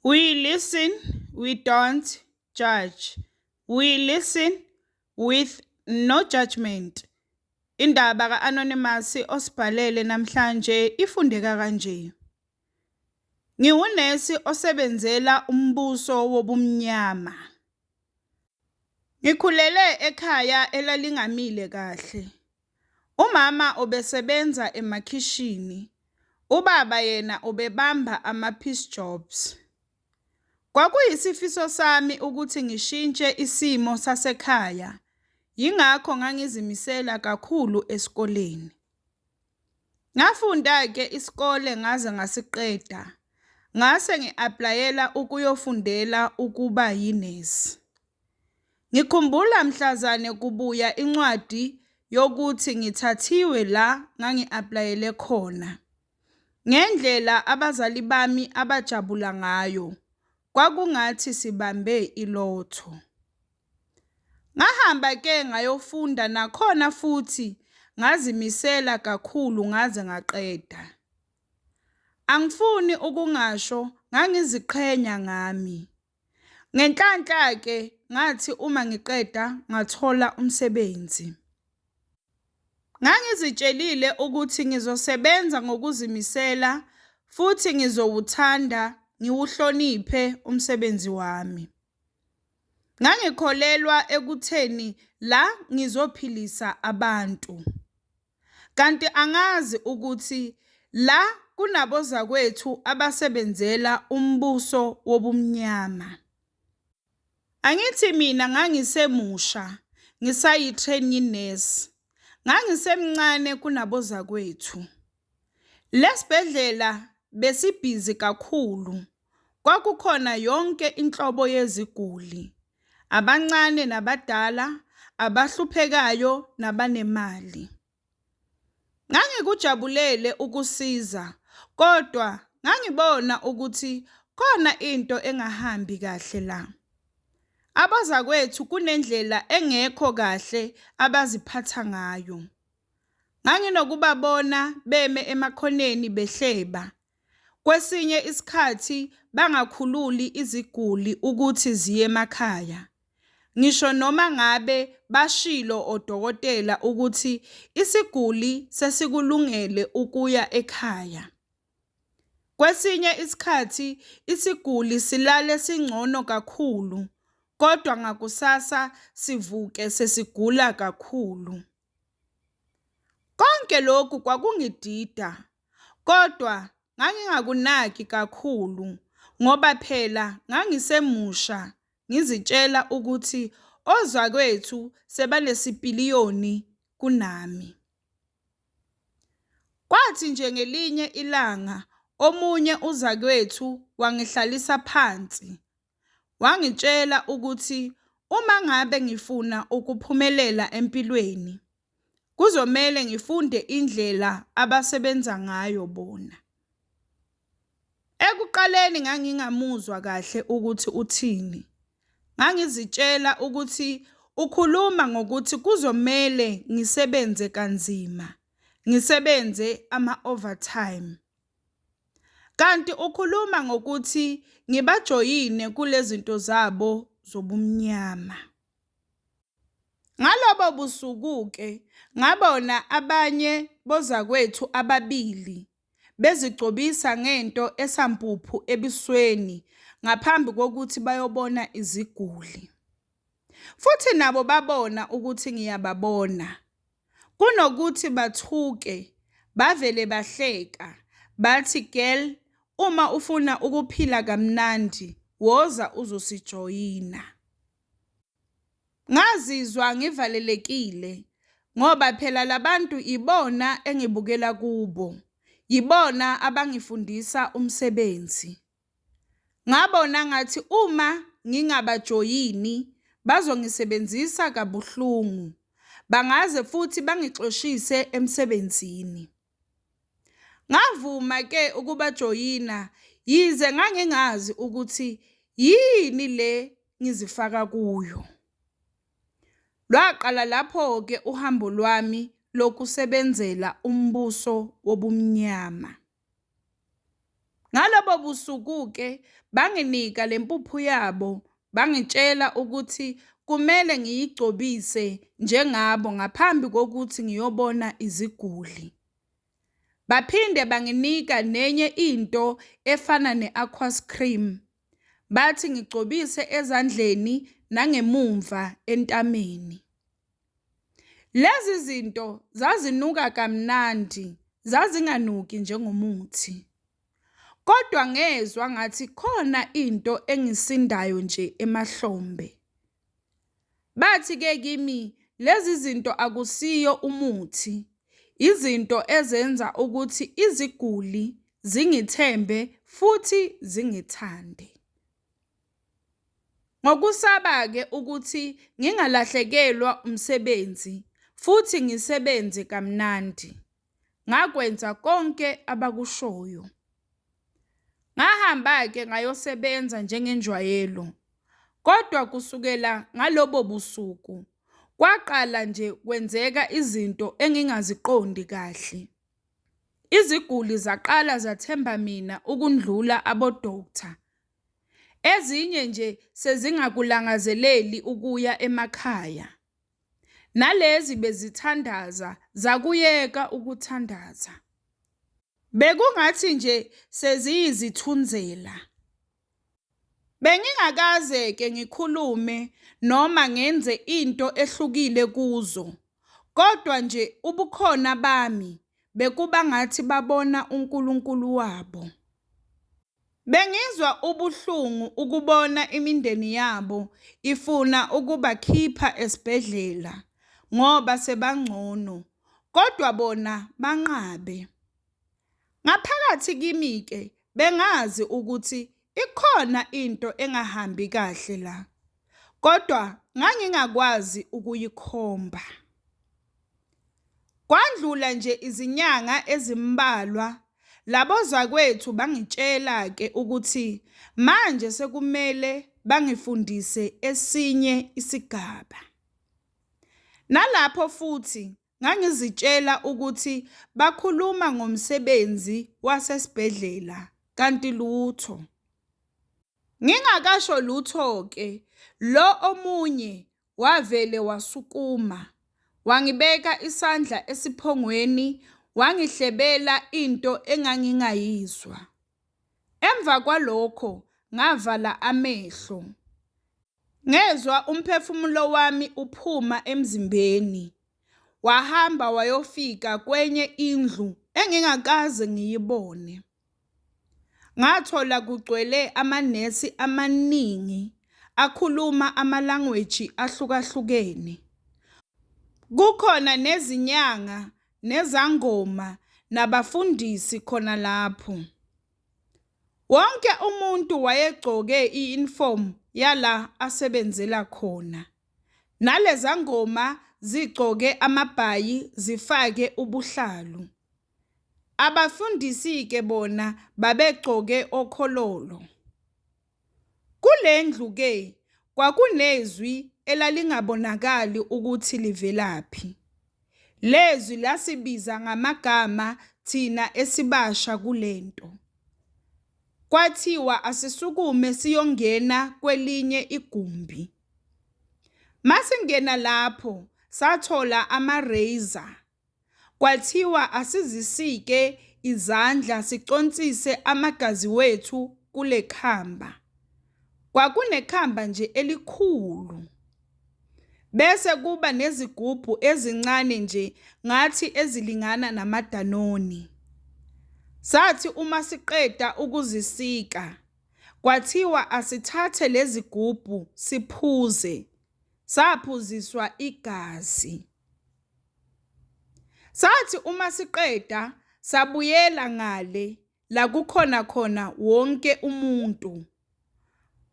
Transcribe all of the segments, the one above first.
We listen, we don't judge. We listen with no judgment. Indaba ka-Anonymous osibhalele namhlanje ifundeka kanje. Ngiwunesi osebenzela umbuso wobumnyama. Ngikhulele ekhaya elalingamile kahle. Umama ubesebenza emakhishini, ubaba yena ubebamba ama-piece jobs. Kwakuyisifiso sami ukuthi ngishintshe isimo sasekhaya, yingakho ngangizimisela kakhulu esikoleni. Ngafunda-ke isikole ngaze ngasiqeda, ngase ngi-aplayela ukuyofundela ukuba yinesi. Ngikhumbula mhlazane kubuya incwadi yokuthi ngithathiwe la ngangi-aplayele khona. Ngendlela abazali bami abajabula ngayo, kwakungathi sibambe ilotho. Ngahamba-ke ngayofunda nakhona futhi ngazimisela kakhulu ngaze ngaqeda. Angifuni ukungasho ngangiziqhenya ngami. Ngenhlanhla-ke ngathi uma ngiqeda ngathola umsebenzi. Ngangizitshelile ukuthi ngizosebenza ngokuzimisela futhi ngizowuthanda ngiwuhloniphe umsebenzi wami. Ngangikholelwa ekutheni la ngizophilisa abantu. Kanti angazi ukuthi la kunabozakwethu abasebenzela umbuso wobumnyama. Angithi mina ngangisemusha, ngisayi-trainee nurse. Ngangisemncane kunabozakwethu. Lesibhedlela besibhizi kakhulu. Kwakukhona yonke inhlobo yeziguli, abancane nabadala, abahluphekayo nabanemali. Ngangikujabulele ukusiza, kodwa ngangibona ukuthi khona into engahambi kahle la. Abazakwethu kunendlela engekho kahle abaziphatha ngayo. Nganginokubabona beme emakhoneni behleba. Kwesinye isikhathi bangakhululi iziguli ukuthi ziye emakhaya. Ngisho noma ngabe bashilo odokotela ukuthi isiguli sesikulungele ukuya ekhaya. Kwesinye isikhathi isiguli silale singcono kakhulu, kodwa ngakusasa sivuke sesigula kakhulu. Konke lokhu kwakungidida, kodwa ngangingakunaki kakhulu ngoba phela ngangisemusha ngizitshela ukuthi ozakwethu sebanesipiliyoni kunami. Kwathi nje ngelinye ilanga omunye uzakwethu wangihlalisa phansi, wangitshela ukuthi uma ngabe ngifuna ukuphumelela empilweni, kuzomele ngifunde indlela abasebenza ngayo bona. Ekuqaleni ngangingamuzwa kahle ukuthi uthini. Ngangizitshela ukuthi ukhuluma ngokuthi kuzomele ngisebenze kanzima, ngisebenze ama-overtime. Kanti ukhuluma ngokuthi ngibajoyine kulezinto zabo zobumnyama. Ngalobo busuku-ke ngabona abanye bozakwethu ababili bezigcobisa ngento esampuphu ebusweni ngaphambi kokuthi bayobona iziguli. Futhi nabo babona ukuthi ngiyababona. Kunokuthi bathuke, bavele bahleka, bathi girl uma ufuna ukuphila kamnandi, woza uzosijoyina. Ngazizwa ngivalelekile ngoba phela labantu ibona engibukela kubo, yibona abangifundisa umsebenzi. Ngabona ngathi uma ngingabajoyini bazongisebenzisa kabuhlungu, bangaze futhi bangixoshise emsebenzini. Ngavuma ke ukubajoyina yize ngangingazi ukuthi yini le ngizifaka kuyo. Lwaqala lapho-ke uhambo lwami lokusebenzela umbuso wobumnyama. Ngalobo busuku-ke banginika le mpuphu yabo bangitshela ukuthi kumele ngiyigcobise njengabo ngaphambi kokuthi ngiyobona iziguli. Baphinde banginika nenye into efana ne-aqueous cream, bathi ngigcobise ezandleni nangemumva entameni. Lezi zinto zazinuka kamnandi, zazinganuki njengomuthi. Kodwa ngezwa ngathi khona into engisindayo nje emahlombe. Bathi-ke kimi lezi zinto akusiyo umuthi, izinto ezenza ukuthi iziguli zingithembe futhi zingithande. Ngokusaba-ke ukuthi ngingalahlekelwa umsebenzi futhi ngisebenze kamnandi, ngakwenza konke abakushoyo. Ngahamba-ke ngayosebenza njengenjwayelo, kodwa kusukela ngalobo busuku kwaqala nje kwenzeka izinto engingaziqondi kahle. Iziguli zaqala zathemba mina ukundlula abo-doctor. Ezinye nje sezingakulangazeleli ukuya emakhaya. Nalezi bezithandaza zakuyeka ukuthandaza. Bekungathi nje seziyizithunzela. Bengingakaze-ke ngikhulume noma ngenze into ehlukile kuzo, kodwa nje ubukhona bami bekuba ngathi babona uNkulunkulu wabo. Bengizwa ubuhlungu ukubona imindeni yabo ifuna ukubakhipha esibhedlela ngoba sebangcono, kodwa bona banqabe. Ngaphakathi kimi-ke bengazi ukuthi ikhona into engahambi kahle la, kodwa ngangingakwazi ukuyikhomba. Kwandlula nje izinyanga ezimbalwa, labo zakwethu bangitshela-ke ukuthi manje sekumele bangifundise esinye isigaba. Nalapho futhi ngangizitshela ukuthi bakhuluma ngomsebenzi wasesibhedlela kanti lutho. Ngingakasho lutho-ke lo omunye wavele wasukuma, wangibeka isandla esiphongweni wangihlebela into engangingayizwa. Emva kwalokho ngavala amehlo. Ngezwa umphefumulo wami uphuma emzimbeni, wahamba wayofika kwenye indlu engingakaze ngiyibone. Ngathola kugcwele amanesi amaningi akhuluma amalangweji ahlukahlukene. Kukhona nezinyanga nezangoma nabafundisi khona lapho. Wonke umuntu wayegqoke i-uniform yala asebenzela khona. Nalezangoma zigqoke amabhayi zifake ubuhlalu. Abafundisi-ke bona babegqoke okhololo. Kule ndlu-ke kwakunezwi elalingabonakali ukuthi livelaphi. Lezwi lasibiza ngamagama thina esibasha kulento. Kwathiwa asisukume siyongena kwelinye igumbi. Masingena lapho sathola ama-razor, kwathiwa asizisike izandla siconsise amagazi wethu kule khamba. Kwakunekhamba nje elikhulu. Bese kuba nezigubhu ezincane nje ngathi ezilingana namadanoni. Sathi uma siqeda ukuzisika, kwathiwa asithathe lezigubhu siphuze, saphuziswa igazi. Sathi uma siqeda sabuyela ngale la kukhona khona wonke umuntu.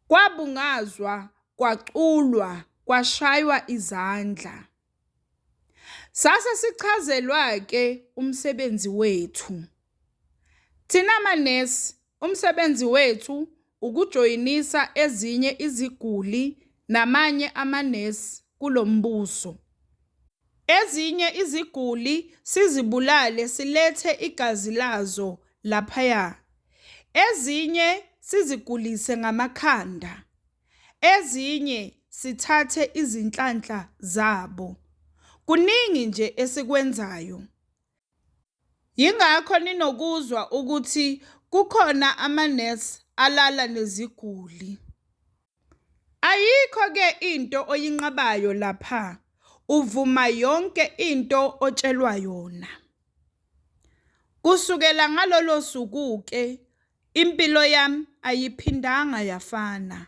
Kwabungazwa, kwaculwa, kwashaywa izandla. Sase sichazelwa-ke umsebenzi wethu. Thina manesi umsebenzi wethu ukujoyinisa ezinye iziguli namanye amanesi kulo mbuso. Ezinye iziguli sizibulale silethe igazi lazo laphaya. Ezinye sizigulise ngamakhanda, ezinye sithathe izinhlanhla zabo. Kuningi nje esikwenzayo. Yingakho ninokuzwa ukuthi kukhona ama-nurse alala neziguli. Ayikho-ke into oyinqabayo lapha, uvuma yonke into otshelwa yona. Kusukela ngalolo suku-ke impilo yami ayiphindanga yafana.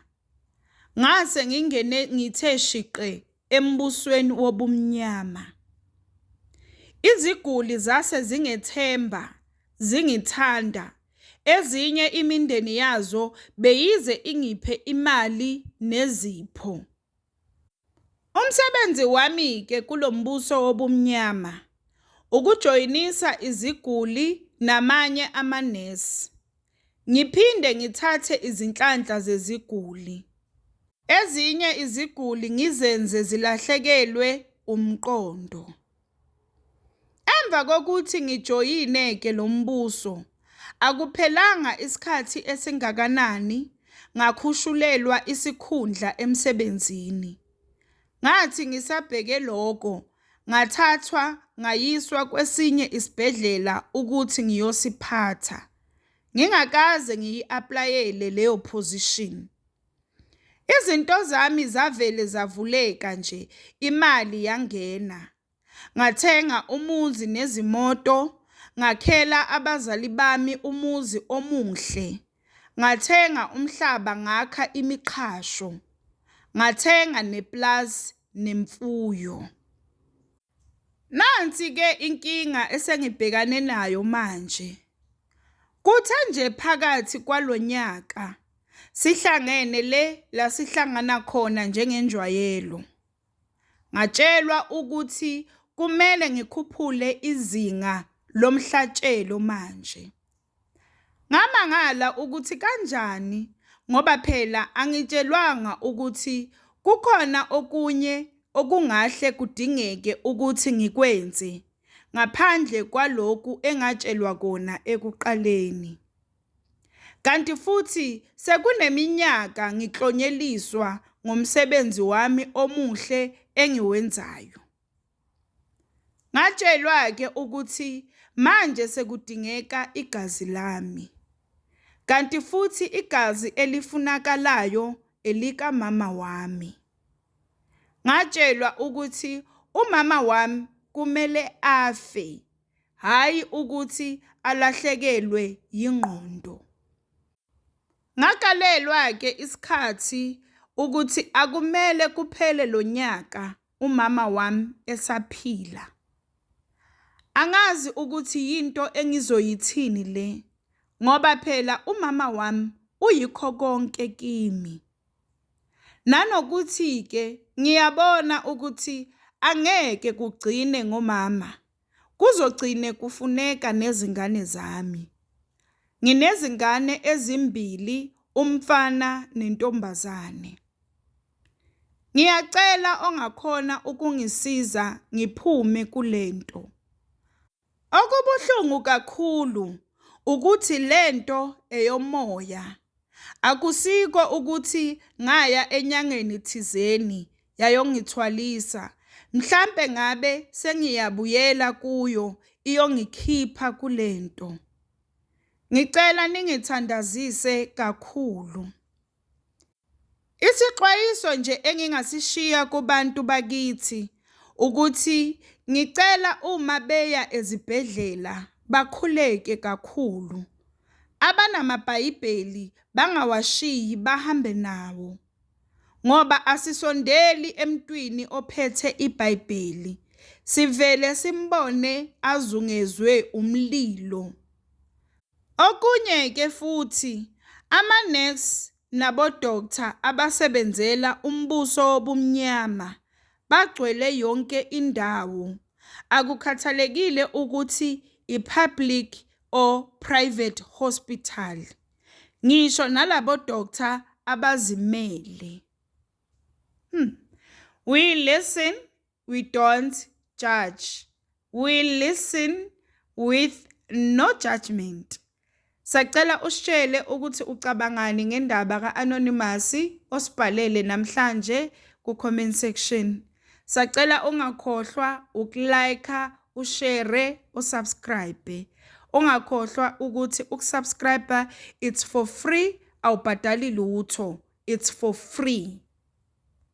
Ngase ngingene ngithe shiqe embusweni wobumnyama. Iziguli zase zingethemba, zingithanda, ezinye imindeni yazo beyize ingiphe imali nezipho. Umsebenzi wami-ke kulo mbuso wobumnyama ukujoyinisa iziguli namanye amanesi, ngiphinde ngithathe izinhlanhla zeziguli. Ezinye iziguli ngizenze zilahlekelwe umqondo. Emva kokuthi ngijoyine-ke lo mbuso, akuphelanga isikhathi esingakanani ngakhushulelwa isikhundla emsebenzini. Ngathi ngisabheke loko, ngathathwa ngayiswa kwesinye isibhedlela ukuthi ngiyosiphatha, ngingakaze ngiyi-aplayele leyo position. Izinto zami zavele zavuleka nje, imali yangena. Ngathenga umuzi nezimoto, ngakhela abazali bami umuzi omuhle. Ngathenga umhlaba ngakha imixhasho. Ngathenga neplazi nemfuyo. Nansi-ke inkinga esengibhekane nayo manje. Kuthe nje phakathi kwalo nyaka sihlangene le la sihlangana khona njengenjwayelo, ngatshelwa ukuthi kumele ngikhuphule izinga lomhlatshelo manje. Ngamangala ukuthi kanjani ngoba phela angitshelwanga ukuthi kukhona okunye okungahle kudingeke ukuthi ngikwenze ngaphandle kwaloku engatshelwa kona ekuqaleni. Kanti futhi sekuneminyaka ngiklonyeliswa ngomsebenzi wami omuhle engiwenzayo. Ngatshelwa-ke ukuthi manje sekudingeka igazi lami. Kanti futhi igazi elifunakalayo elikamama wami. Ngatshelwa ukuthi umama wami kumele afe, hhayi ukuthi alahlekelwe yingqondo. Ngakalelwa-ke isikhathi ukuthi akumele kuphele lo nyaka umama wami esaphila. Angazi ukuthi yinto engizoyithini le ngoba phela umama wami uyikho konke kimi. Nanokuthi-ke ngiyabona ukuthi angeke kugcine ngomama, kuzogcine kufuneka nezingane zami. Nginezingane ezimbili, umfana nentombazane. Ngiyacela ongakhona ukungisiza ngiphume kulento. Okubuhlungu kakhulu ukuthi lento eyomoya. Akusiko ukuthi ngaya enyangeni thizeni yayongithwalisa, mhlampe ngabe sengiyabuyela kuyo iyongikhipha kulento. Ngicela ningithandazise kakhulu. Isixwayiso nje engingasishiya kubantu bakithi ukuthi ngicela uma beya ezibhedlela bakhuleke kakhulu. Abanamabhayibheli bangawashiyi bahambe nawo ngoba asisondeli emntwini ophethe iBhayibheli, sivele simbone azungezwe umlilo. Okunye-ke futhi ama-nurse nabo-doctor abasebenzela umbuso wobumnyama bagcwele yonke indawo, akukhathalekile ukuthi i-public or private hospital, ngisho nalabo doctor abazimele. We listen, we don't judge. We listen with no judgment. Sacela usitshele ukuthi ucabangani ngendaba ka-Anonymous osibhalele namhlanje ku-comment section. Sacela ungakhohlwa uku-like, ushare, usubscribe. Ungakhohlwa ukuthi ukusubscribe, it's for free, awubhadali lutho, it's for free.